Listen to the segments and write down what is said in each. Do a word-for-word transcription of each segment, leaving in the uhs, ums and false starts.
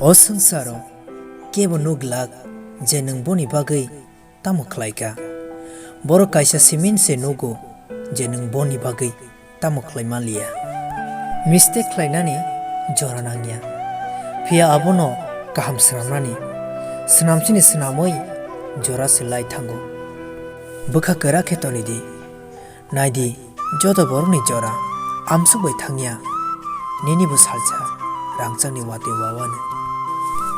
O swngcharo kebo nuk glak je nwng boni bagwi tamo khlai kha. Borok kaisa simin se nugo je nwng boni bagwi tamo khlai man liya. Mistake khlainani jora nangya, phiya abono kaham swnamnani swnamsini swnamwi jora se lai thango. Bwkha kwrak khe toni di. Nai di, joto borokni jora amsuk bai thangya, nini bo salsa rangchakni watwi wawano.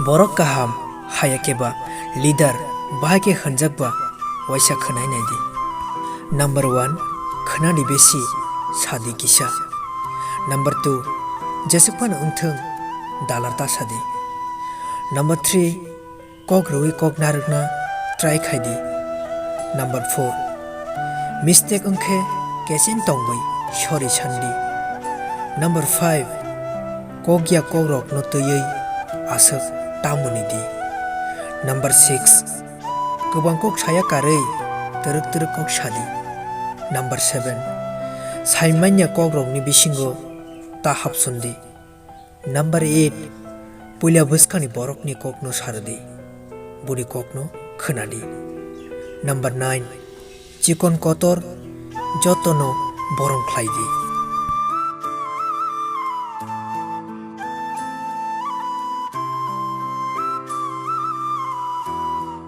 Borok kaham haya khe ba leader bahai khe hwnjak ba waisa khwnai nai di. Number one, khwnani besi, sadi kisa. Number two, jesuk phano wngthung, dalar ta sadi. Number three, kok rwui kok narwkna try khai di. Number four, mistake wngkhe kechen tongwi sorry san di. Number five, kok ya kokrokno twiwi aswk tamoni di. Number six, kwbang kok saya karwi twrwk twrwk kok sa di. Number seven, saimanya kokrokni bisingo ta hapson di. Number eight, puila bwskangni borokni kokno sa rw di, boni kokno khwna di. Number nine, chikon kotor jotono borom khlai di.